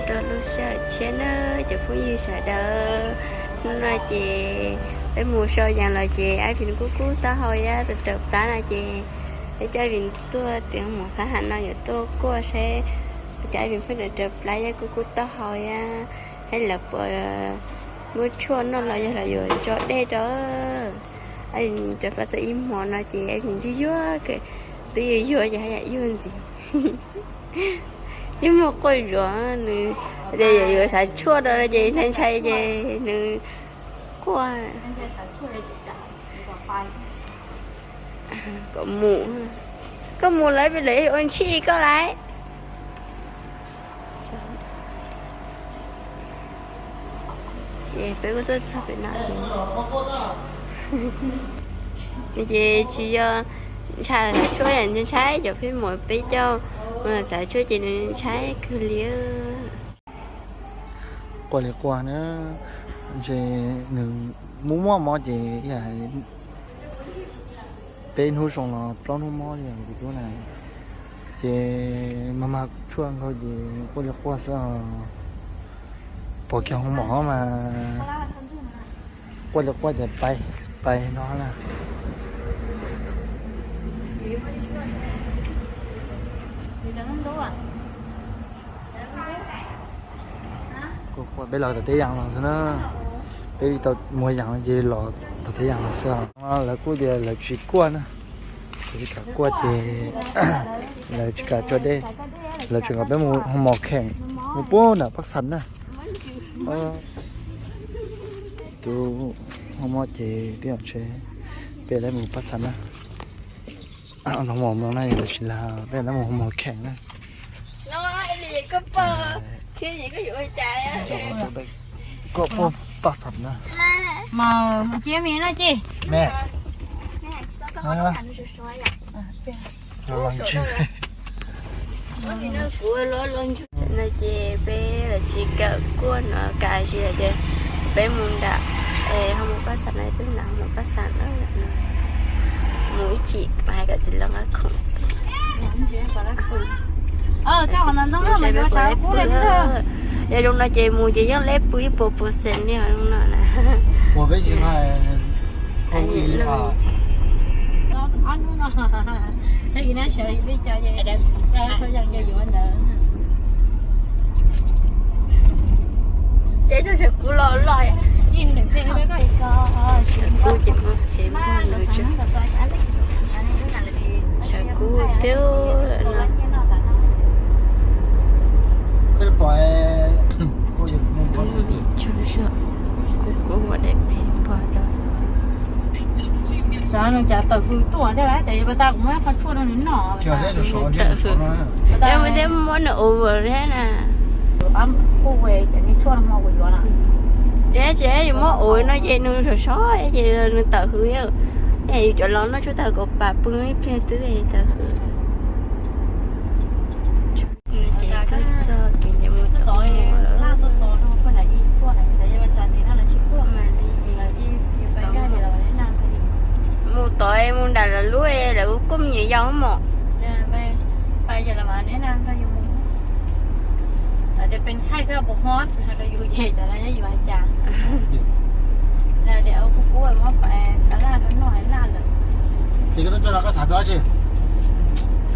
Rau lub sij hawm tshiab nawb cov phooj ywg sawv daws. Hnub no ces peb mus sau yees los ces Ivin kub kub taub hau thiab raws plab no ces peb coj Ivin tuaj tim hoo maum Fab Has no yuav tuaj kuaj saib cov Ivin pheej raws plab thiab kub kub taub hau thiab, saib lawv puas muaj tshuaj noj los yog lawv yuav tso dej rau. Ivin raws plab tau ib hmo no ces Ivin yuag yuag, twb yuag yuag ces haj yam yuag ntxiv. Yeej muaj quaj zuav nws, tias yog yuav xav tshuaj rau no ces ntshai ntshai ces nws quaj. Kom mus, koj mus lawm peb lawv ua ntshis koj lawm. Ces peb kuj tuaj txog pem no ces tsis yog ntshai xav tshuaj, yam ntshai cov pheej muab peb coj mus xav tshuaj ces nws ntshai kawg li. Quaj li quaj na, ntshe nws muaj muaj mob ces peb hnub zoo los plaub hnub mob li tus tub na. Ces mag mag tshuaj nkaus ces quaj li quaj xwb os. Pom kiag hoo maum mas quaj li quaj ces pais, pais no na. Kuv, peb los tom teb yas los xwb na. Peb li tau muag yas ces los tom teb yas los xwb. Lawv kuj tias lawv tsis kuaj na, lawv tsis kam kuaj ces lawv tsis kam tso dej, lawv tseem kom peb mus hoo mos kheem, mus puag nram Paj Xas na. Tus hoo mos ces twb yog ntshe peb lawv mus Paj Xas na. Hoo mos no na, lawv tsis lam peb lawv mus hoo mos kheem na. Koj puag Paj Xas na. Los ntswg no ces peb los tsis kawm kuaj no, kav tsij los ces peb mus nram hoo mos Paj Xas na, twb nram hoo mos Paj Xas na. Mus ib chim hais kom txiv los nqa khoom. Yog zoo no ces mus ces yeej leb pw ib puas percent li zoo no na. Ces txog sawv kuv los loj. Sawv kuv ces muaj phem npog lawm. Sawv kuv twb no. Kuv kuv ua daim phem npog rau. Xav nws cas tawm hws tuaj thiab lawm, ces yuav pas tas kuv muab qhov tshuaj rau nws noj. Tawm hws, mus thiab muab nws ua thiab na. Kuj ces nws tshuaj no hmo kuv yuav na. Ces tsis yus muab ua no ces nws sov sov ces nws tawm hws. Yus cov los noj tshuaj tag kom pam pw ib pliag twb tawm hws. Ces tuaj txog kev ces mus tom mus lawm. Mus tod mus nram lawv lub, lawv kuj me nyuam yaus mom.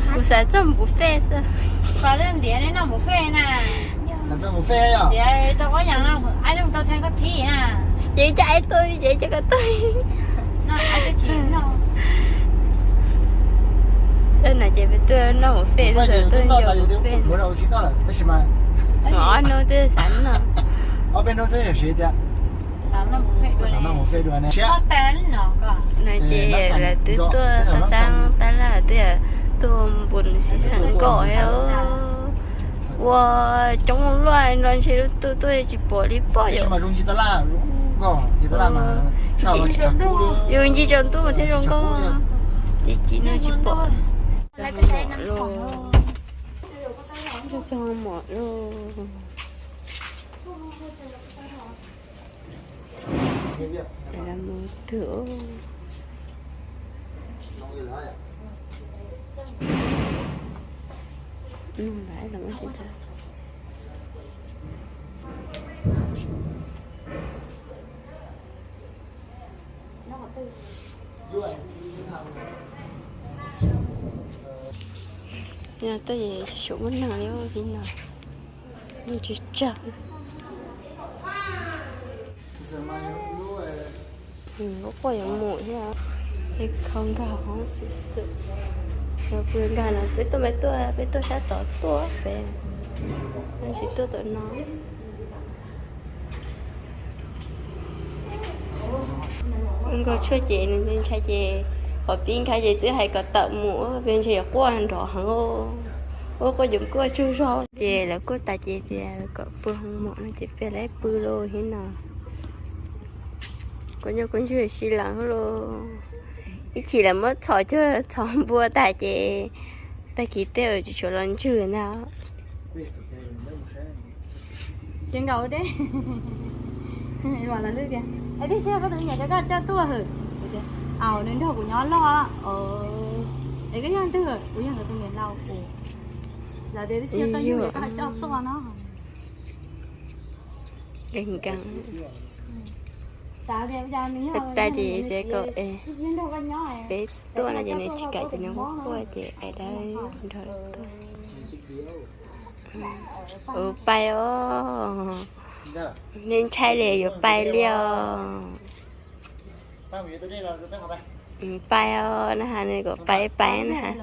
Kuv xav txog mus buffet xwb. Ces ib caj ib tug ces coj koj tuaj. Tej no ces peb tuaj noj buffet xwb, tuaj noj buffet. Ob hnub twb xav noj. No ces lawv twb tuaj tab tab laj, lawv twb tuaj npus xis xeem kom ua coob luaj no ntshe lub tuj tuaj tsis pom li pom yom. Yus ncig tsaus ntuj mas thiaj zoo nkauj, ces ci no tsis pom. Txog mom lauj. Mus twg? Tuaj es tsis tshua muaj neeg li, no neeg tsawg tsawg. Lub quaj yuav mus thiab, es kho nkag hoob xwm xwm. Yog pw nkag no peb tuaj, peb tuaj, peb tuaj sab tod tuaj pem, tsis tuaj tom no. Nkag tshuaj ces nws ntshai ces qhov pib nkag ces twb hais kom tawm mus, peb ntshai yuav quaj nrov heev. Ua quaj yuav quaj tsaug zog ces lawv kuj tas ces tias kom pw hoob mom no ces peb lawv pw lauj thiab no. Kuv nyob kuv ntswg si lawm lauj. Ib chim lawv muab txhom cuag txhom npua tas ces tag kis tej tsis tshuav los ntswg ntag. Ces nkaus deb, es tiag tiag koj tus niam coj tuaj hwm, au nws nrog kuv nyob loj, es koj yog twg? Kuv yog nkawd tus niam laus. Lawv tias twb tsis yog koj yug es koj coj tuaj no. Nkees nkees. Tab sis tias kom peb tuaj no ces nws tsis kam ces nws quaj quaj ces ais dawb nrog tuaj. Ua pais os, nws ntshai li yuav pais li os. Pais os, na has nws kom pais pais na has.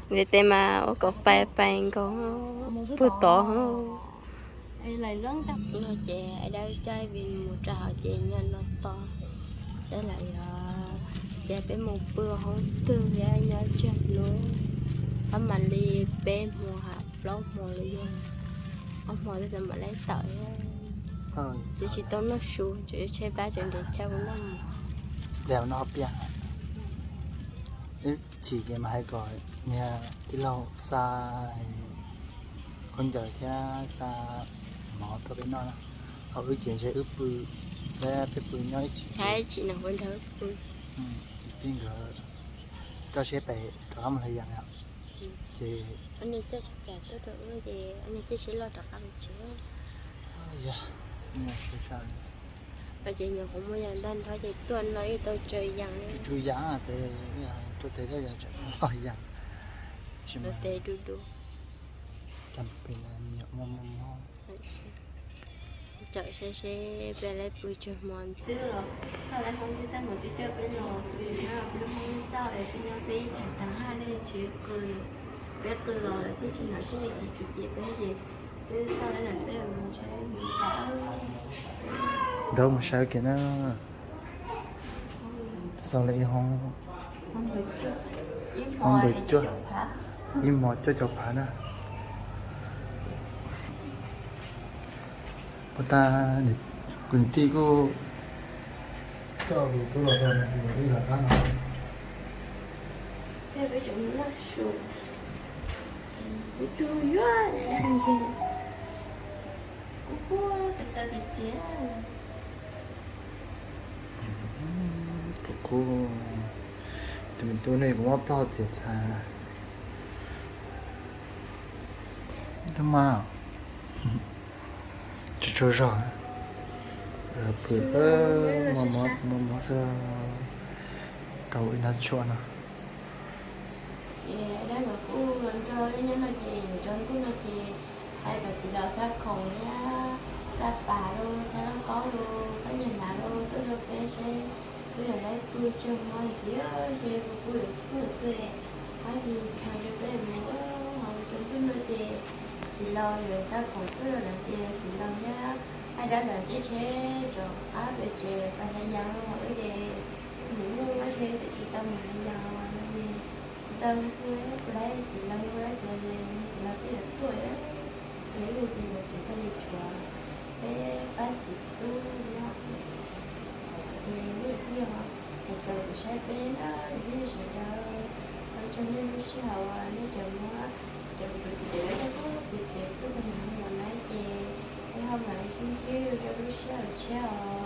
Ntev tes mas ua kom pais pais nkaus puag tod. No ces ais dawb coj Vin mus rau hauv ces nyob no tos, saib lawv yuav, ces peb mus pw hoob twg thiab nyob tsawg hnub, ob mam li peb hmo ha plaub hmo los yog ob hmo twb mam li tawm. Twb tsis tau noj su, tseem tshaib plab tseem ntev chaw ua noj mus. Ib chim ces mas hais kom niag tij laug xa khaub ncaws thiab xa mov tuaj peb noj na. Ho wb ces ntshe wb pw, peb pw nyob ib chim, ib chim no kuv nrog wb pw. Tij nkawd coj siab pem rov qab mus hlais yas os. Ces yog, ces nyuam qhuav muaj yas ntag nrho ces tuaj no ib tau tsaws yas, tsaws yas tes tuaj tes los yas, tsis muaj tes du du. Cawm seb seb peb lawv pw tsawg hmo ntxiv los, xauj lawv hoob twb tag mus twb coj peb los pw na, peb hoob xauj es peb nyob peb ib tsam tag haj li tsis qw, peb qw los lawv thiaj tsis hnov thiaj li tsis txwv cem peb ces peb xauj lawv peb mus ntshai mus tas. Nrog mus saib kiag na. Xauj lawv ib hoob, hoob npawg cuaj, ib hmo cuaj caum phav na. Puas tas, kuv niam tij kuj coj kuv tub los rau ib los qab no. Kuv kub, tus me tub no kuv muab plaub hau txiav tas. Tub mas tsaug tsaug zog, pw muaj mob xwb, rau ib nrab tshuaj no. Ces dab nkawd kuj nrog wb nyob no ces tsaus ntuj no ces hais kom txiv laus xa khoom thiab xa pas los xa lauj kaub los khaub ncaws hnav los tuaj rau peb seb peb yuav lawv pw tsawg hmo ntxiv, seb peb pw pw pw, pab khaws rau peb mus. Ho tsaus ntuj no ces txiv laus yuav xa khoom tuaj rau lawv ces txiv laus thiab hais dab lawv caij tsheb rov qab pem tsev pas hlais yas los wb ces mus muaj mob seb twb tsis tau mus hlais yas no ces tsis tau hu ua laib txiv laus, hu ua laib txiv laus ces txiv laus twb yuav tuaj. Ces wb ces yuav tsev tag ces tshuav peb pab txiv tub nyob. Ces nej thiaj, es caum kuv saib peb na, nej sawv daws, ua tsaug nej lub sij hawm uas nej tseem muab, ces kuv tus txiv tsev lawv tuaj pem tsev tuaj txog hnub no na ces peb ho mam li sib ntsib rau lub sij hawm tshiab os.